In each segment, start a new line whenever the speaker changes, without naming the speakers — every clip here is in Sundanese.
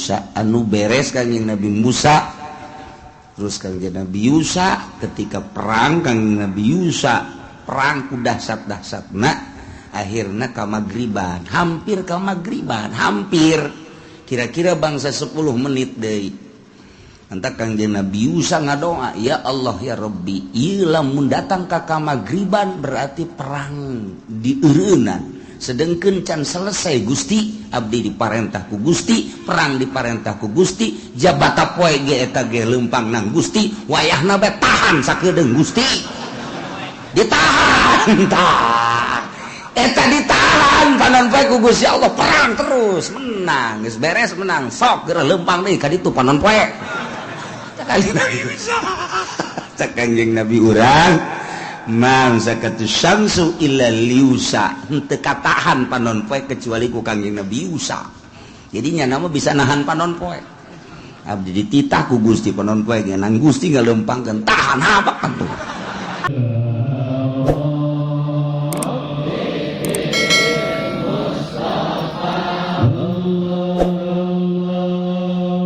Musa anu beres Kangjeng Nabi Musa terus Kangjeng Nabi Yusa ketika perang Kangjeng Nabi Yusa perang ku dahsat-dahsatna akhirna ka magriban hampir ka magriban hampir kira-kira bangsa 10 menit deui antak Kangjeng Nabi Yusa ngadoa ya Allah ya Rabbi ieu lamun datang ka magriban berarti perang dieureunnan sedengkeun can selesai Gusti abdi diparentah ku Gusti perang diparentah ku Gusti jabata poe ge eta ge leumpang nang Gusti wayahna bae tahan sakedeung Gusti ditahan tah eta ditahan panon poe ku Gusti Allah perang terus menang geus beres menang sok geura leumpang deui ka ditu panon poe cak Kanjeng Nabi cak Kanjeng Nabi urang mangsa syamsu illa liusa henteu katahan panon poe kecuali ku Kangjeng Nabi Yusa. Jadinya nama bisa nahan panon poe. Abdi dititah ku Gusti panon poe ge nang Gusti ngaleumpangkeun tahan hapak atuh.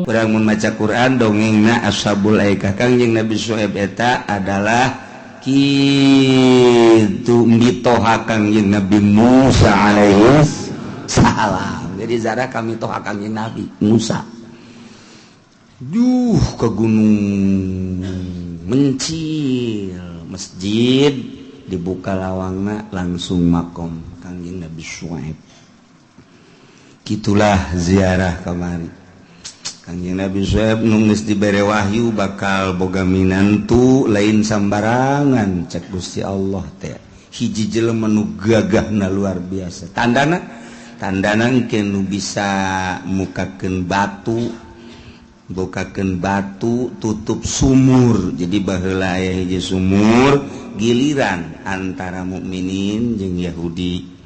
Urang mun maca Quran dongengna Ashabul Aikah Kangjeng Nabi Syuaib eta adalah kitu mitoha Kangjeng Nabi Musa alaihi salam. Jadi zara kami toha Kangjeng Nabi Musa. Duh ke gunung mencil masjid dibuka lawangna langsung makom Kangjeng Nabi Syuaib. Kitulah ziarah kamari. Kangjeng Nabi Syuaib nu geus dibere wahyu bakal boga minantu lain sambarangan cek Gusti Allah teh. Hiji jelema nu gagahna luar biasa. Tandana tandana engke nu bisa mukakeun batu, bukakeun batu tutup sumur. Jadi baheula aya hiji sumur giliran antara mukminin jeung Yahudi.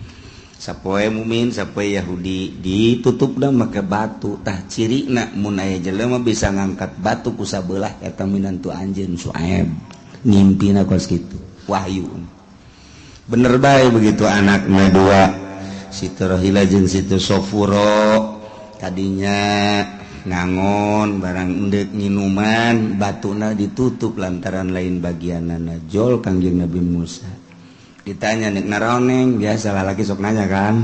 Sapoe mukmin sapoe Yahudi ditutup dah make batu tah cirina mun aya jelema bisa ngangkat batu ku sabelah eta minantu anjeun Syuaib ngimpina kos kitu wahyu bener bae begitu anakna dua Siti Rohila jeung Siti Sofuro tadinya ngangon barang endek nginuman batuna ditutup lantaran lain bagianana jol Kangjeng Nabi Musa ditanya nek naroneng biasa lah laki sok nanya kan.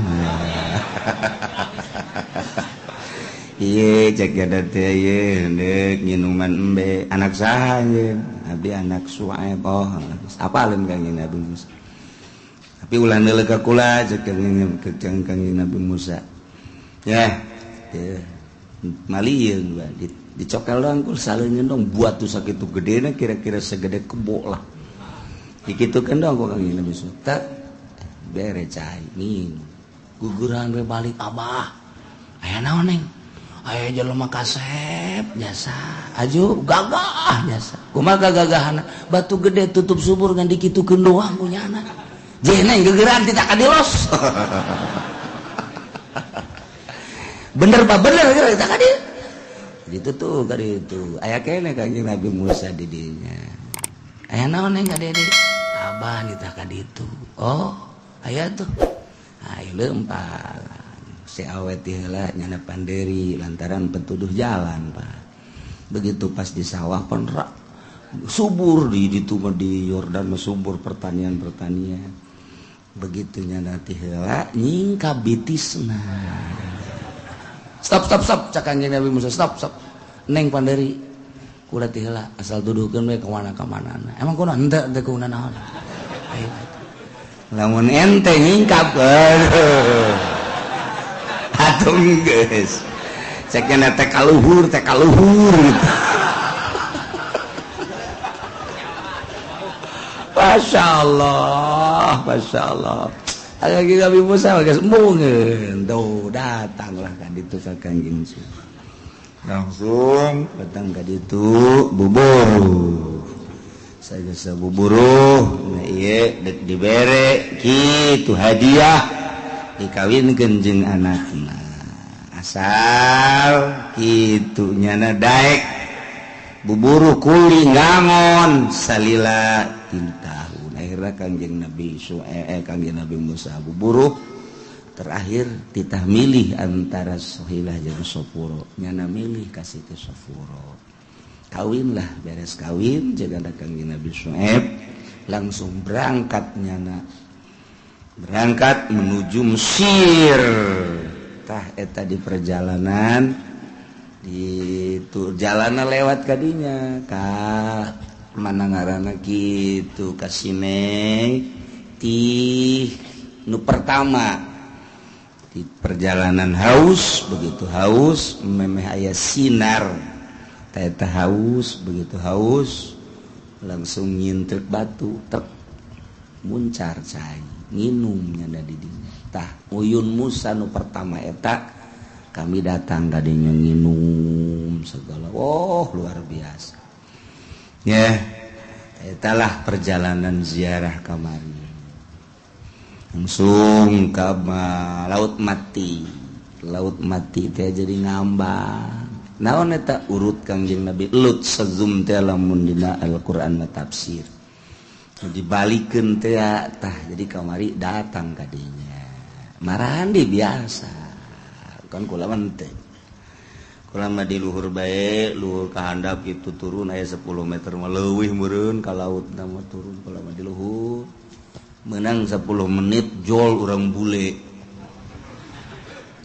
Iye cek gada teh ieu ndek nginuman embe anak saha anjeun abdi anak Syuaib oh apaleun Kangjeng Nabi Musa tapi ulah neuleuh ka kula cek Kangjeng Nabi Musa ya teh malieun ba dicokel doang kul saleunyeun dong buat tuh sakitu gedena kira-kira segede kebo lah dikitu kan dong kok Kangjeng Nabi Musa tak bere cai minum guguran we balik abah aya naon neng aya jelema kasep jasa aju gagah jasa kumaha gagahana batu gede tutup sumur ngan dikitukeun doang ku nyana jeung neng gegeran tidak kadilos bener ba bener geura tak kadil ditutup kadi itu aya keneh Kangjeng Nabi Musa di dinya aya naon neng ka dede abah nitah ka ditu oh aya tuh ayo lempar si awet heula nyana panderi lantaran petuduh jalan Pak begitu pas di sawah pon subur di ditu mah di Yordan mah subur pertanian-pertanian begitu nyana ti heula nyingkap bitisna stop stop stop cak Kangjeng Nabi Musa stop stop neng panderi kula ti heula asal tuduhkeun we ka mana ka manana emang kunaon henteu teu kunaon naon ayo lamun ente nyingkap atuh geus cekna teh kaluhur gitu. Masya Allah, Masya Allah. Lagi Nabi Musa geus embungeun tuh datanglah ka ditu ka Kangjeng langsung datang ka ditu buburuh sagesa buburuh nah ieu dek dibere kitu hadiah dikawinkeun jeung anakna asal kitu nyana daek buburuh kuli ngangon salila 3 tahun akhirna Kangjeng Nabi Syuaib Kangjeng Nabi Musa buburuh Terakhir titah milih antara Sohilah jeung Sofuro, nyana milih ka Siti Sofuro. Kawinlah, beres kawin jeung Kangjeng Nabi Syuaib langsung berangkat nyana. Berangkat menuju Mesir. Tah eta di perjalanan di jalanan lewat kadinya ka mana ngaranna kitu ka Sinai ti nu pertama di perjalanan haus, begitu haus memeh aya sinar tah eta haus, begitu haus langsung nyintrek batu tek muncar cai nginum nyanda di dinya. Tah uyun Musa nu pertama eta kami datang kadinya nginum segala, oh luar biasa ya. Etalah perjalanan ziarah kamari langsung ke laut mati. Laut mati teh jadi ngambang naon eta urut Kangjeng Nabi Lut sezum teh lamun dina Al-Qur'an tafsir dibalikeun teh tah. Jadi kamari datang kadinya marandi biasa kan kula mah teh kula mah di luhur bae, luhur ka handap kitu turun aya 10 meter mah leuwih meureun ka laut mah turun kula mah di luhur menang 10 menit jol urang bule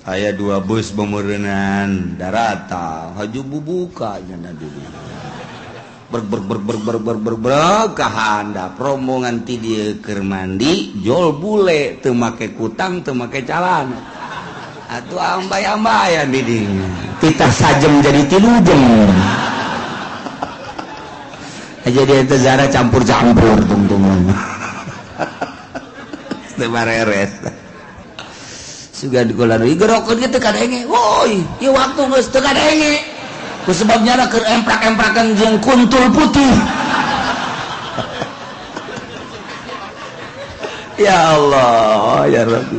aya 2 bus bemeureunan darata haju bubuka nya dulu ber ber ber ber ber ber ber ber ka handap rombongan ti dieu keur mandi jol bule teu make kutang teu make calana atuh ambay-ambayan di dinya titah sajem jadi 3 jam aja dia teh zara campur-campur tungtungan teu bareres sugan kula nu gerokeun kitu kadenge woi ieu waktu geus teu kadenge ku sebabnya keur emprak-emprakan jeung kuntul putih. Ya Allah ya Rabbi.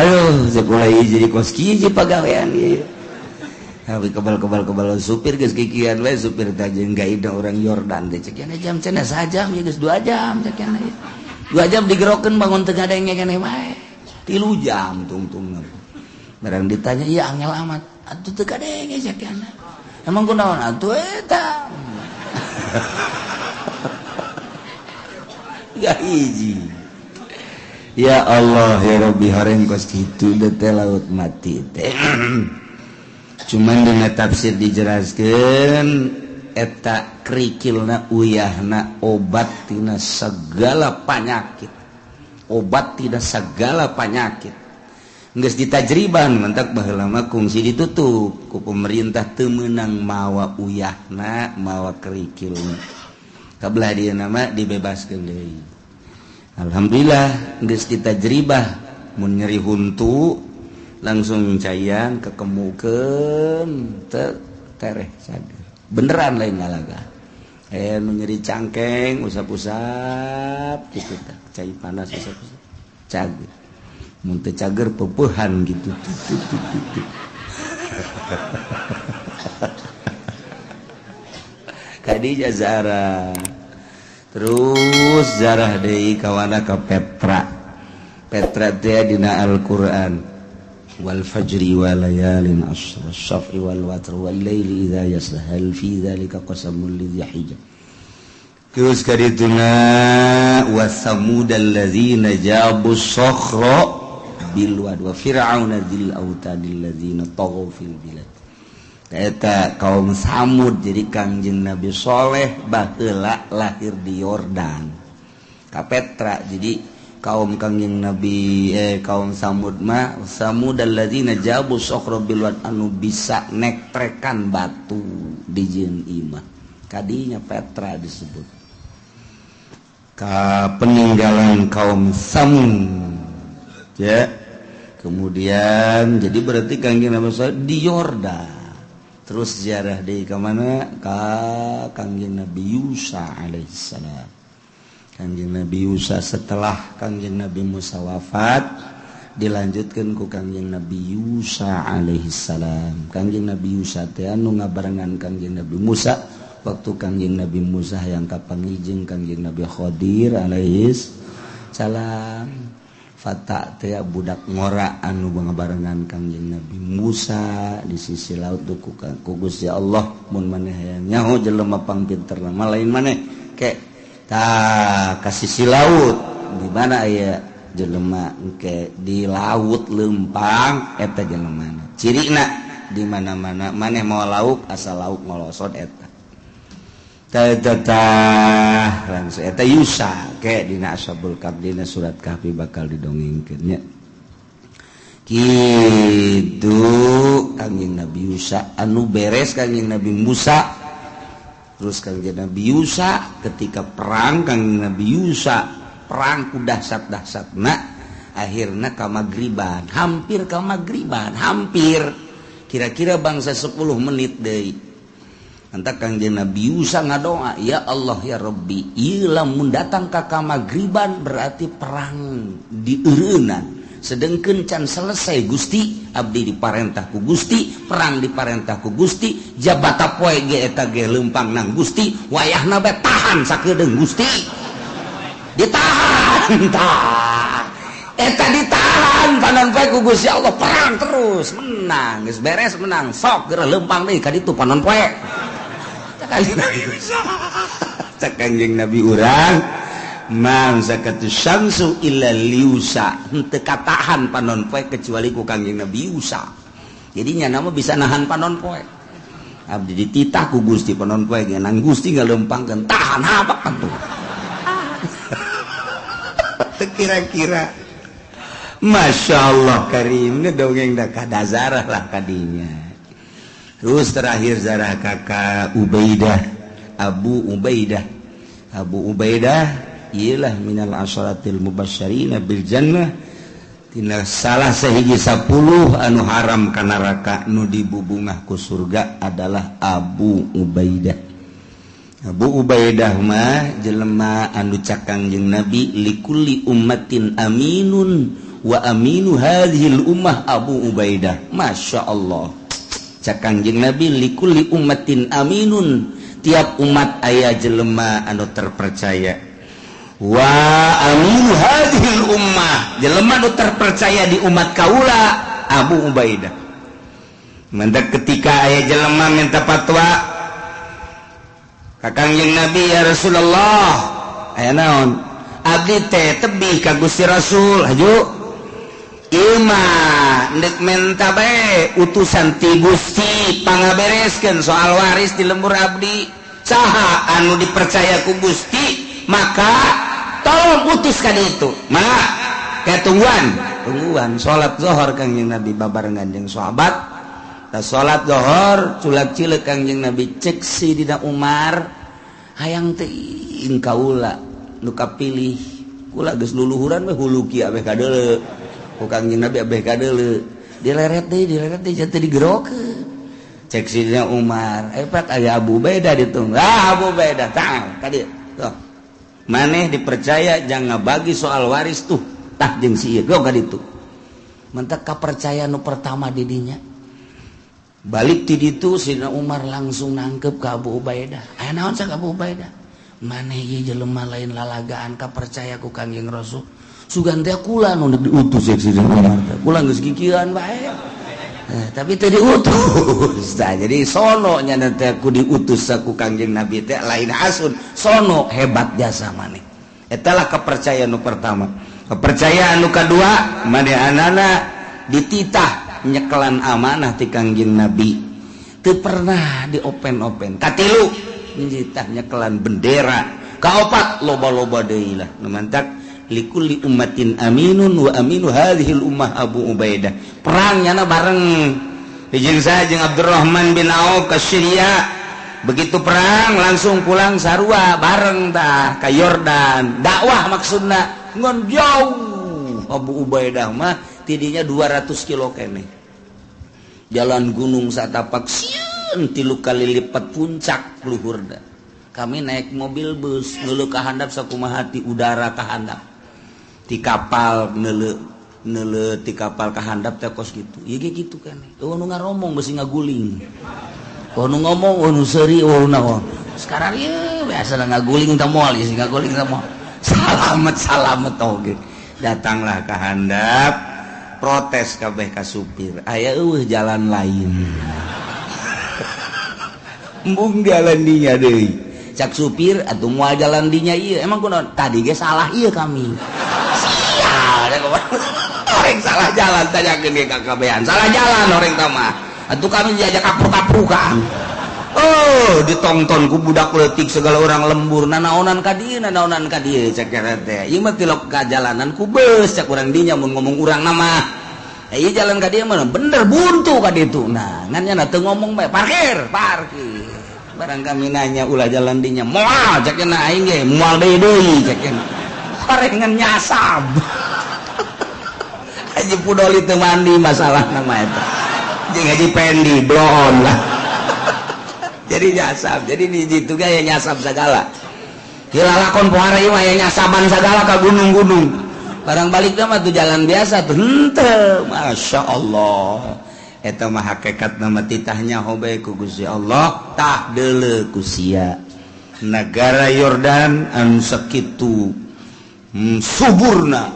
Aduh sekolah ieu jadi kos kieu pagawean ieu. Tapi kebal-kebal-kebal supir geus kikian we supir teh jeung gaida orang Yordan teh cek jam cenah sajam ieu geus 2 jam cek 2 jam digerokeun bangun teu ngadenge keneh wae 3 jam tungtungna. Barang ditanya ieu angel amat atuh teu kadenge cek emang kunaon atuh eta. Ya hiji. Ya Allah ya Rabbi horeng kos kitu teh laut mati teh. Cuman dina tafsir dijelaskeun eta kerikilna uyahna obat tina segala penyakit. Obat tina segala penyakit. Geus ditajriban mentak baheula mah kungsi ditutup ku pemerintah teu meunang mawa uyahna mawa kerikilna. Kabelah dieu mah dibebaskeun deui. Alhamdulillah geus ditajribah mun nyeri huntu langsung cayan kekemukeun teu tereh sager. Beneran lain ngalaga. Nu nyeri cangkeng usap-usap kitu tah cai panas usap-usap cager. Mun teu cager peupehan gitu. Kadinya zarah. Terus zarah deui kawana ka Petra. Petra teh dina Al-Qur'an. Wal fajri wa layalin ashr was-saf'i wal watr wal laili idza yasha hal fi dzalika qasamul lidzi hijr. Terus kadituna wasamudal ladzina jabu sakhra bil wad wa fir'auna dzil autadil ladzina taghaw fil bilad. Eta kaum Samud jadi Kangjeng Nabi Soleh baheula lahir di Yordan ka Petra. Jadi kaum Kangjeng Nabi kaum Samud mah samudal ladzina jabu sakhra bil wad anu bisa nektrekan batu di jeung imah. Kadinya Petra disebut ka peninggalan kaum Samud ya. Kemudian jadi berarti Kangjeng Nabi Soleh di Yordan. Terus ziarah di ke mana? Ka Kangjeng Nabi Yusa alaihissalam. Kangjeng Nabi Yusa setelah Kangjeng Nabi Musa wafat dilanjutkan ku Kangjeng Nabi Yusa alaihissalam. Kangjeng Nabi Yusa teh anu ngabarengan Kangjeng Nabi Musa waktu Kangjeng Nabi Musa yang kapangijeng Kangjeng Nabi Khadir alaihis salam. Fata teh budak ngora anu ngabarengan Kangjeng Nabi Musa di sisi laut duku ku Gusti Allah mun maneh hayang nyaho jelema pangpinterna mah lain maneh ke tah ka sisi laut di mana aya jelema engke di laut lempang eta jelemana cirina di mana-mana maneh mau lauk asal lauk ngolosot eta tah langsung eta Yusa ke dina Ashabul Kahfi dina surat Kahfi bakal didongengkeun nya kitu Kangjeng Nabi Yusa anu beres Kangjeng Nabi Musa terus Kangjeng Nabi Yusa ketika perang Kangjeng Nabi Yusa perang ku dahsat-dahsatna akhirna ka magriban hampir ka magriban hampir kira-kira bangsa 10 menit deui. Anta Kangjeng Nabi Yusa ngadoa, ya Allah ya Rabbi, ieu lamun datang ka kamagriban berarti perang dieureunnan. Sedengkeun can selesai Gusti, abdi diparentah ku Gusti, perang diparentah ku Gusti, jabata poe ge eta ge leumpang nang Gusti, wayahna bae tahan sakedeung Gusti. Ditahan tah. Eta ditahan panon poe ku Gusti Allah perang terus menang, geus beres menang, sok geura leumpang deui ka ditu panon poe. Cak Kangjeng Nabi urang man zakatu syamsu illa liusa henteu katahan panon poe kecuali ku Kangjeng Nabi Yusa. Jadi nya nama bisa nahan panon poe. Abdi dititah ku Gusti panon poe ge nang Gusti ngaleumpangkeun tahan hapak atuh. Teu kira-kira Masya Allah karim ini dongeng dah kadazarah lah kadinya. Terus terakhir zarah kakak Ubaidah, Abu Ubaidah. Abu Ubaidah ialah minal asyaratil mubasysyirina bil jannah tina salah sahiji 10 anu haram ka neraka nu dibubungah ku surga adalah Abu Ubaidah. Abu Ubaidah mah jelema anu cakang jeung Nabi likulli ummatin aminun wa aminu hadhil ummah Abu Ubaidah. Masya Allah. Cak Kangjeng Nabi likulli ummatin aminun, tiap umat aya jelema anu terpercaya. Wa aminu hadhil ummah, jelema anu terpercaya di umat kaula Abu Ubaidah. Mendak ketika aya jelema minta fatwa ka Kangjeng Nabi, ya Rasulullah, aya naon? Abdi teh tebih ka Gusti Rasul, haju Ima ndek menta bae utusan ti Gusti pangabereskeun soal waris di lembur abdi. Saha anu dipercaya ku Gusti maka tolong utuskan itu. Maka kayak tungguan, tungguan salat zuhur Kangjeng Nabi babarengan jeung sahabat. Ta salat zuhur culak cileuk Kangjeng Nabi cek Sidina Umar hayang teuing kaula nu kapilih kula geus luluhuran we huluki abeh kadeuleu. Kangjeng Nabi abeh kadeuleu dileret deui teu digerokeun cek Sidina Umar pak aya Abu Ubaidah ditunggu Abu Ubaidah tah ka dieu tuh maneh dipercaya jangan bagi soal waris tuh tah jeung si ieu ka ditu mentak kapercaya nu pertama di dinya balik ti ditu Sidina Umar langsung nangkep ka Abu Ubaidah aya naon cak Abu Ubaidah maneh ieu jelema lain lalagaan kapercaya ku Kangjeng Rasul sugan teh kula nu diutus cek Sidina Umar teh kula geus kikieuan bae tapi teu diutus tah jadi sono nya teh ku diutus ku Kangjeng Nabi teh lain asun sono hebat jasa maneh eta lah kepercayaan nu pertama. Kepercayaan nu kadua manehanana dititah nyekelan amanah ti Kangjeng Nabi teu pernah diopen-open. Katilu dititah nyekelan bendera. Kaopat loba-loba deui lah nu mantak likulli ummatin aminun wa aminu hadhil ummah Abu Ubaidah. Perang nyana bareng jeung saya jeung Abdurrahman bin Auf ke Syria. Begitu perang langsung pulang sarua bareng tah ka Yordan. Dakwah maksudna ngon jauh Abu Ubaidah mah tidinya 200 kilo keneh. Jalan gunung satapak sieun 3 kali lipat puncak luhurna. Kami naik mobil bus ngeuleuh ka handap sakumaha ti udara ka handap. Di kapal neuleuh ti kapal ka handap teh kos kitu. Ieu ge kitu keneh. Eueuh nu ngaromong beusi ngaguling. Eueuh nu ngomong eueuh nu seuri eueuh naon. Sekarang ieu biasa ngaguling teh moal ieu ngaguling teh moal. Salamet salamet oge. Datanglah ka handap, protes kabeh ka supir, aya eueuh jalan lain? Embung jalan dinya deui. Cak supir, atuh moal jalan dinya ieu. Emang kunaon? Tadi ge salah ieu kami. Sial, orang salah jalan tanyakeun ge ka kabehan. Salah jalan orang mah. Atuh kami diajak kapru-kaprukan. Oh, ditonton ku budak leutik segala orang lembur, nanaonan ka dieu, nanaonan ka dieu, cek teh. Ieu mah tilok ka jalanan ku beus, cek urang dinya mun ngomong urang nama. Ieu jalan ka dieu mah bener buntu ka ditu. Nah, ngan nya teu ngomong bae, parkir, parkir. Barang kami nanya ulah jalan dinya, moal cek nya, aing ge moal deui deui cek nya. Horengan nyasab. Haji Pudoli teu mandi masalah nama eta. Jeung Haji Pendi bloon lah. Jadi nyasab, jadi di situ ge aya nyasab segala. Hilalakon pohara ieu mah aya nyasaban segala ka gunung-gunung. Barang balik mah tuh jalan biasa tuh henteu. Masya Allah. Eta mah hakikat nama titahnya hobe ku Gusti Allah, tah deuleu ku sia. Negara Yordan anu sakitu suburna,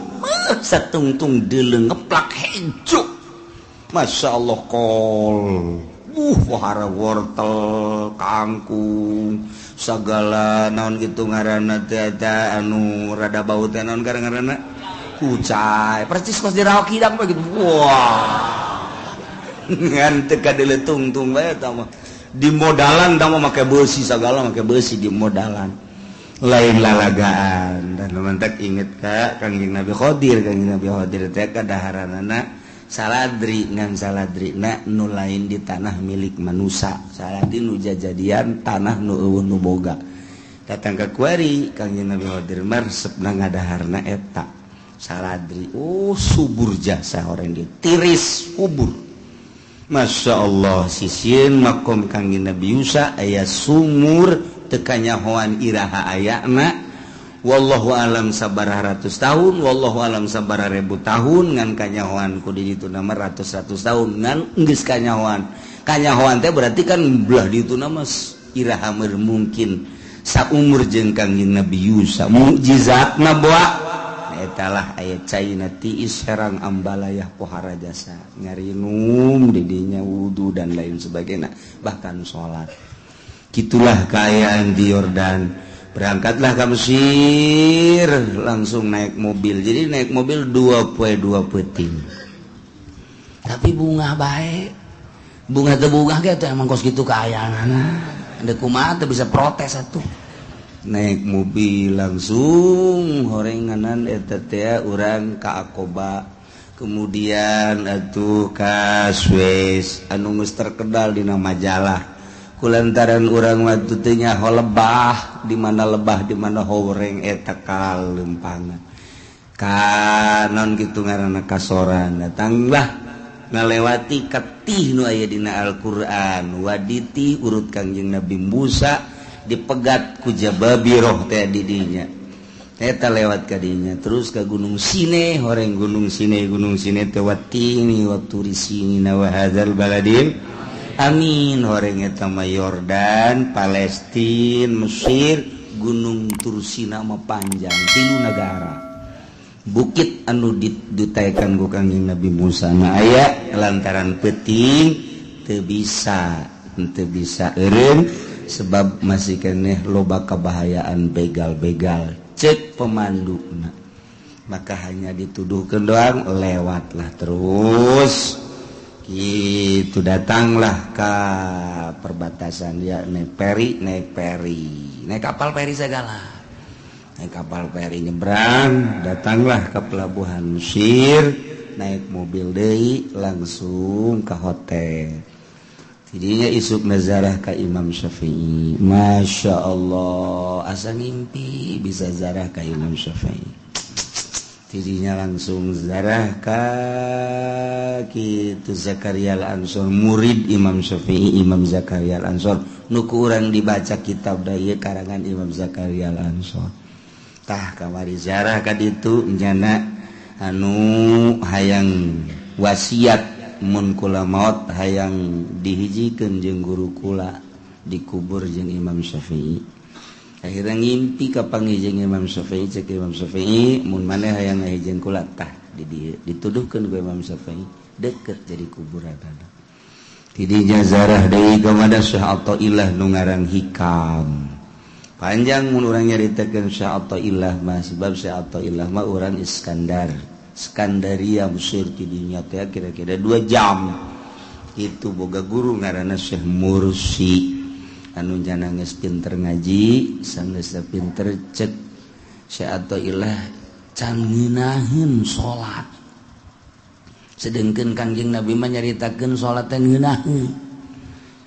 satungtung deuleu ngeplak hejo. Masya Allah kol. Wahara wortel, kangkung, segala naon gitu ngaranna teh eta anu rada bau teh naon ngaranna? Kucai. Percis kos di Rawa Kidang mah gitu. Wah. Ngan teu kadeuleu tungtung bae eta mah. Di modalan tah mah make beusi segala, make beusi di modalan. Lain lalagaan. Dan mantak inget ka Kangjeng Nabi Khadir, Kangjeng Nabi Khadir teh kadaharanana saladri, ngan saladri na nu lain di tanah milik manusia, saladri nu jajadian tanah nu eueuh nu boga. Datang ke kuari Kangjeng Nabi Khadir mah resepna ngadaharna eta saladri. Oh, subur jasa orang di tiris kubur. Masya Allah, sisieun makom Kangjeng Nabi Musa aya sumur teu kanyahoan iraha ayana. Wallahu alam sabaraha ratus tahun, wallahu alam sabaraha ribu tahun, ngan kanyahoan ku di ditu nama ratus-ratus tahun, ngan geus kanyahoan. Kanyahoan teh berarti kan belah ditu nama iraha mungkin saumur jeung Kangjeng Nabi Yusa. Mukjizatna boa eta lah aya caina tiis herang ambalayah pohara jasa ngarinum didinya wudu dan lain sebagainya, bahkan salat. Gitulah keayaan di Yordan. Berangkatlah ke Mesir langsung naik mobil. Jadi naik mobil 2 poe 2 peuting. Tapi bunga bae. Bunga teu bunga ge teh emang kos kitu kaayaanana. Deuk kumaha teu bisa protes atuh. Naik mobil langsung horenganan eta teh urang ka Aqaba. Kemudian atuh ka Suez anu geus terkenal dina majalah. Kulantaran urang waktu teu nyaho lebah, di mana lebah di mana horeng eta kalempangan. Kanon kitu ngaranna kasoran, datanglah ngalewati ketih nu aya dina Al-Qur'an, waditi urut Kangjeng Nabi Musa dipegat ku Jababiroh teh di dinya. Eta lewat ka dinya terus ka Gunung Sine, horeng Gunung Sine, Gunung Sine teh watini wa turisina wa hadzal baladin. Amin, horeng eta mah Yordan, Palestina, Mesir, Gunung Tursina mah panjang tilu negara. Bukit anu ditaekan ku Kangjeng Nabi Musa na aya lantaran peuting teu bisa eureun sebab masih keneh loba kabahayaan begal-begal cek pemanduna. Maka hanya dituduhkeun doang, lewatlah terus. Gitu datanglah ke perbatasan ya, naik peri, naik peri, naik kapal peri segala, naik kapal peri nyebrang, datanglah ke pelabuhan Mesir, naik mobil deui langsung ke hotel. Tidinya isuk nazarah ke Imam Syafi'i. Masya Allah, asa ngimpi bisa zarah ke Imam Syafi'i. Tidinya langsung zarah ka kitu Zakaria Al-Ansor, murid Imam Syafi'i, Imam Zakaria Al-Ansor. Nu ku urang dibaca kitab da ieu karangan Imam Zakaria Al-Ansor. Tah kamari zarah ka ditu nyana anu hayang wasiat mun kula maot hayang dihijikeun jeung guru kula, dikubur jeung Imam Syafi'i. Akhirnya ngimpi ka panggih Imam Syafi'i. Cek Imam Syafi'i, mun maneh hayang ngahijeng kula, tah di dieu. Dituduhkeun ku Imam Syafi'i deket jadi kuburan. Tidinya zarah deui kepada Syekh Athaillah nu ngarang Hikam. Panjang mun urang nyaritakeun Syekh Athaillah mah, sebab Syekh Athaillah mah urang Iskandar, Iskandaria, Mesir. Tidinya teh kira-kira 2 jam. Itu boga guru ngaranna Syekh Mursi, anu jana geus pinter ngaji, sanggeus pinter. Cek Syekh Athaillah, can ngeunaheun salat, sedangkan Kangjeng Nabi mah nyaritakeun salat teh ngeunaheun.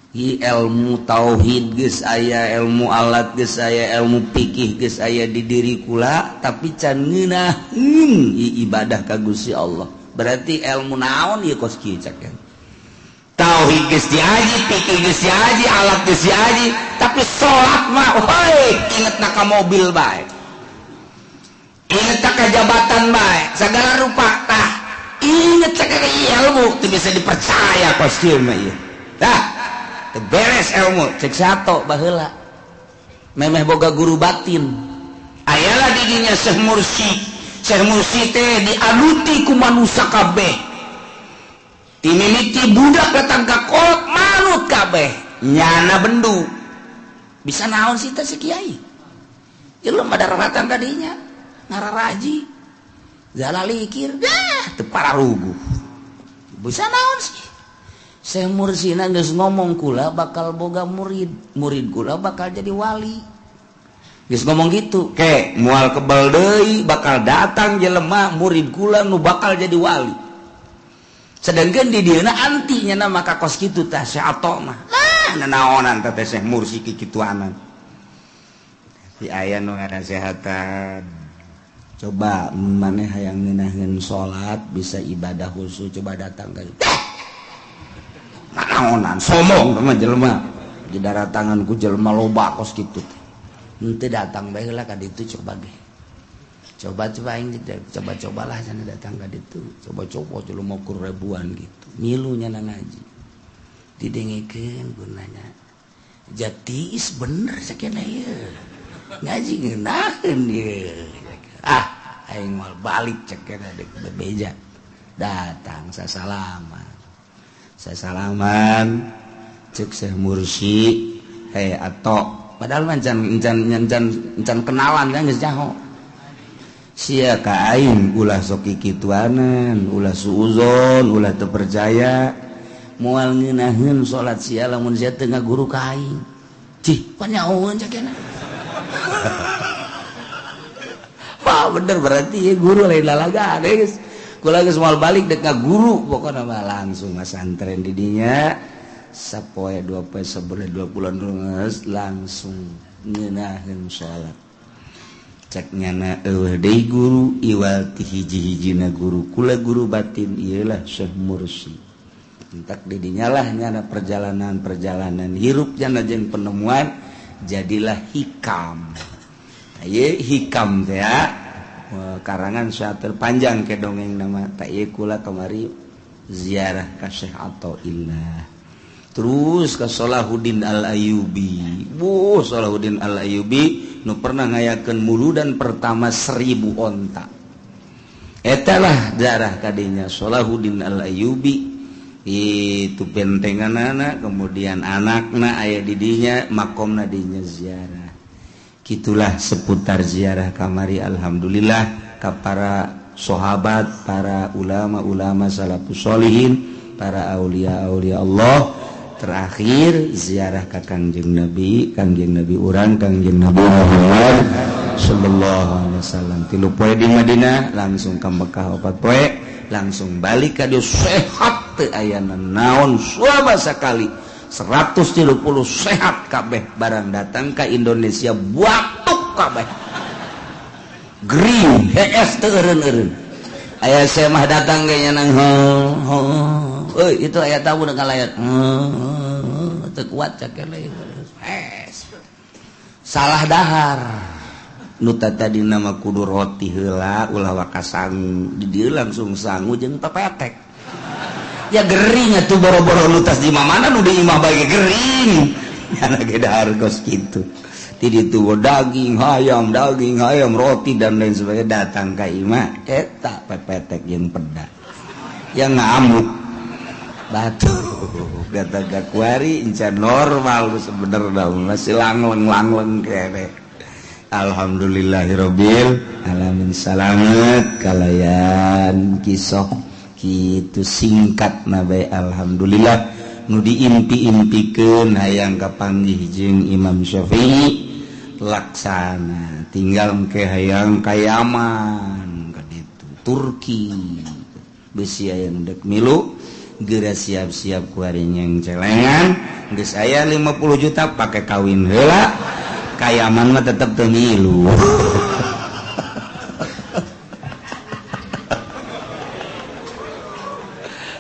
Ilmu tauhid geus aya, ilmu alat geus aya, ilmu fikih geus aya di diri kula, tapi can ngeunaheun ibadah ka Gusti Allah. Berarti ilmu naon ieu kos kieu? Cek, tauhid geus diaji, fikih geus diaji, alat geus diaji, tapi salat mah hoi ingetna ka mobil bae, inget ka jabatan bae, segala rupa. Tah, inget cek, ilmu teu bisa dipercaya kos kieu mah ieu. Tah, beres ilmu. Cek satu baheula memeh boga guru batin, ayalah didinya Syekh Mursi. Syekh Mursi teh dianuti ku manusia kabeh, timimiti budak datang ka kolot manut kabeh. Nyana bendu, bisa naon sih teh si kiai? Jelema daratan tadinya ngararaji zalalikir dah teu pararuguh, bisa naon sih? Syekh Mursina geus ngomong, kula bakal boga murid, murid kula bakal jadi wali. Geus ngomong gitu ke moal kebal deui, bakal datang jelema murid kula nu bakal jadi wali. Sedangkan di dieuna anti nya maka kos kitu. Tah, Syekh Ato mah lah nanaonan teh Syekh Mursi kikituanan. Di aya nu ngasehatan, coba maneh hayang ngeunaheun salat, bisa ibadah khusus, coba datang ka. Naonan sombong sama jelema di daratangan ku jelema loba kos kitu. Henteu, datang bae heula ka ditu, coba ge, coba coba aing coba cobalah sana datang ka ditu, coba coba jelema kur ribuan gitu milu nyana ngaji, didengekeun gunanya jati is bener sakena ieu ngaji ngeunaheun ieu. Ah, aing moal balik, cek kena dek bebeja. Datang, sasalaman saya salaman. Cek Syekh Mursi, "Hei Ato," padahal mah can can can can kenalan kan, geus nyaho, "Sia ka aing ulah sok kikituanan, ulah suuzon, ulah teu percaya. Moal ngeunaheun salat sia lamun sia teu ngaguru ka aing." Cih, panyahoeun cek. Wah, bener berarti ya guru lain lalaga geus. Kula geus moal balik dek guru, pokokna mah langsung masantren di dinya sapoe, 2 poe, sebulan, 2 bulan geus langsung ngeunaheun salat. Cek nyana, eueuh deui guru iwal ti hiji-hijina guru kula, guru batin ieulah Syekh Mursi. Entak di dinya lah nyana perjalanan-perjalanan hirup nyana jeung penemuan, jadilah Hikam. Ieu Hikam teh ya karangan syatir panjang ke dongeng nama. Tak kula kamari ziarah ka Syekh Athaillah, terus ke Salahuddin Al Ayyubi. Bu Salahuddin Al Ayyubi nu pernah ngayakeun muludan pertama 1.000 onta, etalah darah kadinya Salahuddin Al Ayyubi. Itu bentengan anak, kemudian anakna aya didinya, makomna dinya ziarah. Gitulah seputar ziarah kamari. Alhamdulillah ka para sahabat, para ulama-ulama salafus solihin, para aulia-aulia Allah. Terakhir ziarah ka Kangjeng Nabi, Kangjeng Nabi urang, Kangjeng Nabi Muhammad sallallahu alaihi wasallam. 3 poe di Madinah, langsung ke Mekah 4 poe, langsung balik ka dieu sehat, teu aya naon suaba sakali, 130 sehat kabeh. Barang datang ke Indonesia batuk kabeh, gering, hees, teu eureun-eureun. Aya saya mah datang kayaknya nang ho euy, itu aya tahu dengan layar teu kuat cak hees, salah dahar. Nu tadi nama kudu roti heula, ulah waka sangu. Di dieu langsung sangu jeung pepetek ya gering atuh. Boro-boro nu tas di mana, nu di imah bae gering. Nyana ge dahar kos kitu. Ti ditu daging hayam roti dan lain sebagainya datang ka imah eta pepetek jeung peda. Yang ngamuk. Batu kata kuari encan normal sebenarnya masih langleng-langleng kene. Alhamdulillahirabbil alamin salamet kalayan kisah kitu singkat nabe alhamdulillah nu diimpi-impikeun hayang kapanggih jeung Imam Syafi'i laksana tinggal engke hayang ka Yaman ka ditu Turki besi aya nu dek milu geura siap-siap ku ari nyeng celengan geus aya 50 juta pake kawin heula ka Yaman mah tetep teu milu.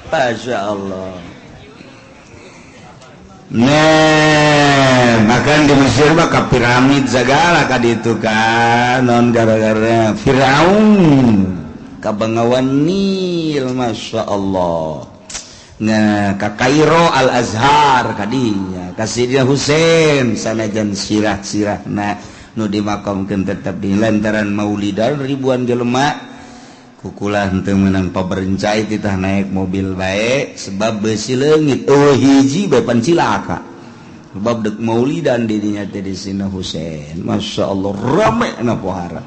Masya Allah. Nah, bahkan di Mesir mah ka piramid segala ka ditu kan non gara-gara Firaun ka Bengawan Nil, Masya Allah. Nah, ka Kairo Al Azhar kadinya, ka Sidina Husain sanajan sirah-sirahna nu dimakamkeun tetep di lantaran maulidan ribuan jelema. Kukulah henteu meunang paberencai titah naik mobil bae sebab besi leungit eueuh hiji bae pan cilaka sebab deuk maulidan dirinya teh di Sina Husain. Masya Allah rame na pohara.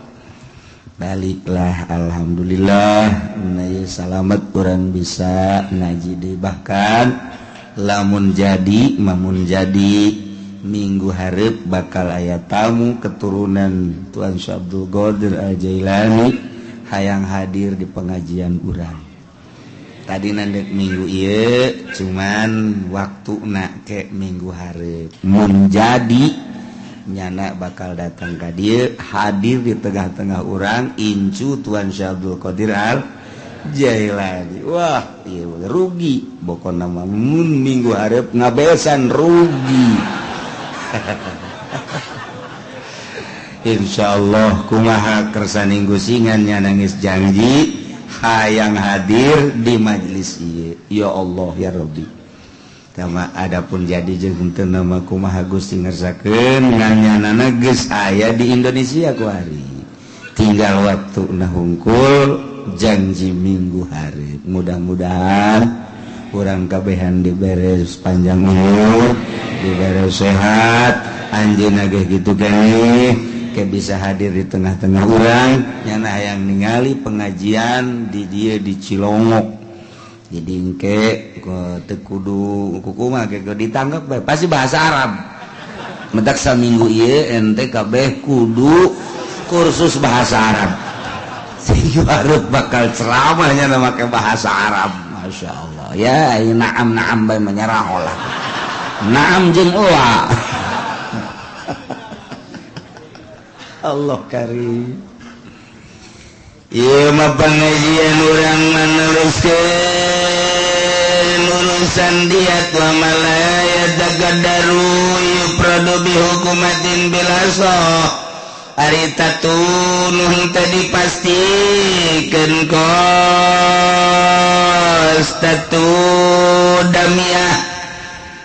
Baliklah alhamdulillah na ieu salamet urang bisa ngaji deui bahkan lamun jadi mamun jadi minggu hareup bakal aya tamu keturunan Tuan Syekh Abdul Qadir Al-Jailani hayang hadir di pengajian urang. Tadi nandek minggu ieu cuman waktu nak ke minggu hareup. Mun jadi nyana bakal datang ka dieu hadir di tengah-tengah urang incu Tuan Syekh Abdul Qadir Al Jailani. Wah, ieu rugi pokona mah mun minggu hareup ngabesan rugi. Insyaallah kumaha kersaning gusingan nya nangis janji hayang hadir di majelis ieu. Ya Allah ya Rabbi. Tama adapun jadi jeung henteu nama kumaha Gusti ngersakeun nganyanana geus aya di Indonesia ku ari. Tinggal waktuna hungkul janji minggu hareup. Mudah-mudahan urang kabehan diberes panjang umur, diberes sehat, anjeunna ge kitu keneh. Ke bisa hadir di tengah-tengah urang nyana hayang ningali pengajian di dia di Cilongok. Jadi engke teu kudu kumaha ke ditanggap bae pasti bahasa Arab. Mentak saminggu ieu ente kabeh kudu kursus bahasa Arab. Sing hareup bakal ceramah nyana make bahasa Arab. Masya Allah. Ya naam naam bae menyerah lah. Naam jeung euwa. Allah karim. Ieu mah pengajian urang meneruskeun urusan diat wa malaya tagadaru yupradu bi hukumatin bilaso. Ari tatu nu henteu dipastikeun kos tatu damiah.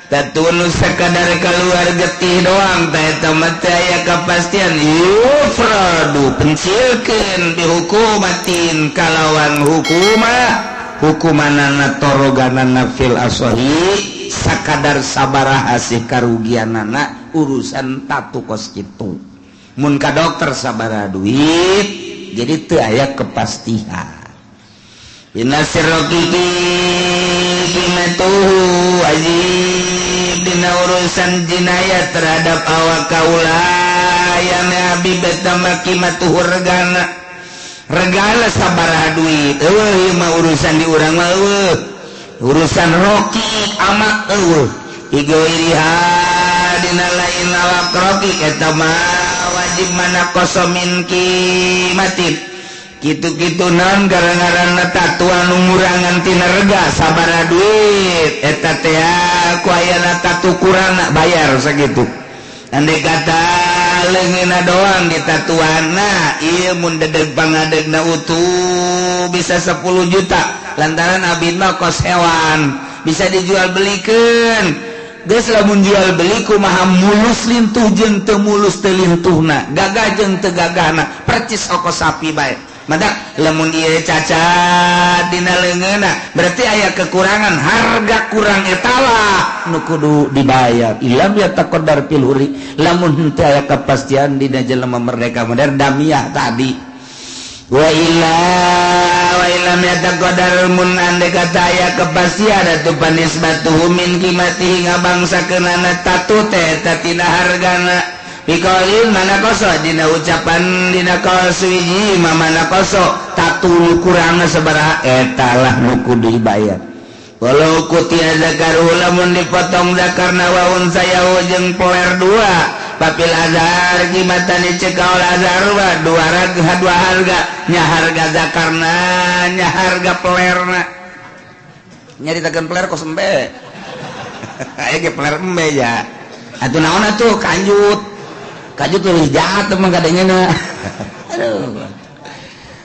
Tatu nu sakadar keluar getih doang teh eta mah teu aya kapastian yufradu pencilkeun dihukumatin kalawan hukuma hukumanana toroganana fil asahi sakadar sabaraha sih karugianana urusan tatu kos kitu mun ka dokter sabaraha duit jadi teu aya kepastian. Inna sirroqiqi qimatuhu ajib dina urusan jinayat terhadap awak kaula yang nabi betama qimatuhu regana regana sabaraha duit eueuh mah urusan di urang mah eueuh urusan roki amak eueuh igoiriha dina lain awak roki eta mah wajib mana kosomin qimatin kitu-kitu naon gara-garana tatuan ngurangan tina rega sabaraha duit eta teh ku ayana tatu kurangna bayar sakitu andai kata leungeunna doang ditatuanna ieu mun dedeg pangadegna utuh bisa 10 juta lantaran abdi mah kos hewan bisa dijual belikeun Geus lamun jual beli kumaha mulus lintuh jeung teu mulus teu lintuhna, gagah jeung teu gagahna, percis oko sapi bae. Mata lamun ieu cacat dina leungeunna berarti aya kekurangan, harga kurang etalah nu kudu dibayar. Ilam ya taqaddar fil huri, lamun henteu aya kepastian dina jelema merdeka modern damiah tadi. Wa illa wa illam yataqaddar mun ande kata aya kepastian atuh panisbatuhu min qimatihi ngabangsakeunana tatu teh eta tina hargana. Biqaulin mana koso dina ucapan dina kaul suwiji mana koso tatu kurangna sabaraha eta lah nu kudu dibayar. Walau kutia zakaru lamun dipotong zakarna wa unsayahu jeung peler dua papil azhar kimatani cek kaul azhar wa dua harga dua harga nya harga zakarna nya harga pelerna. Nyaritakeun peler kos embe. Aya ge peler embe ya. Atuh naon atuh kanjut. Kajut lebih jahat teman kadangnya na. Aduh.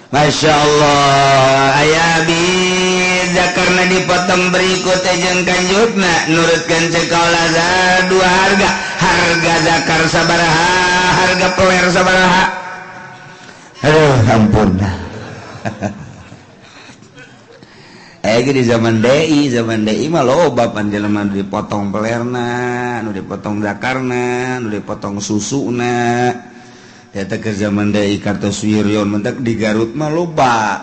Masya Allah. Ayah bisa karena dipotong berikut jeung kanjutna nurutkan cekal azhar dua harga. Harga zakar sabaraha, harga peler sabaraha. Aduh, ampun. Di zaman DI mah loba panjelema nu dipotong pelerna, nu dipotong zakarna, nu dipotong susuna. Eta ke zaman DI Kartosuwiryo mentak di Garut mah loba.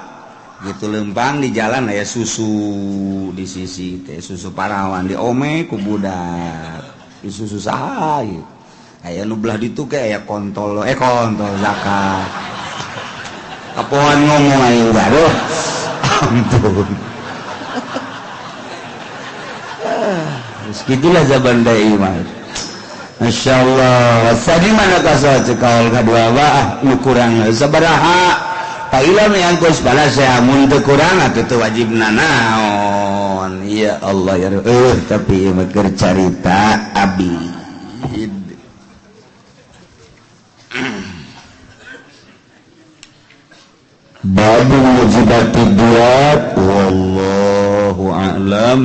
Gitu lempang di jalan aya susu di sisi teh susu parawan diome ku budak. Di susu saha ieu. Aya nu belah ditu ke aya kontol, kontol zakar. Kapoan ngomong aing baruh. Ampun. Segitulah zaman dai mah. Masya Allah. Sadi mana kasal cekal kadua bah nu kurang sabaraha. Pailam yang kus balas ya mun teu kurang atuh teu wajibna naon. Ya Allah ya tapi ieu mah keur carita abid. Babu mujibati duat wallahu a'lam.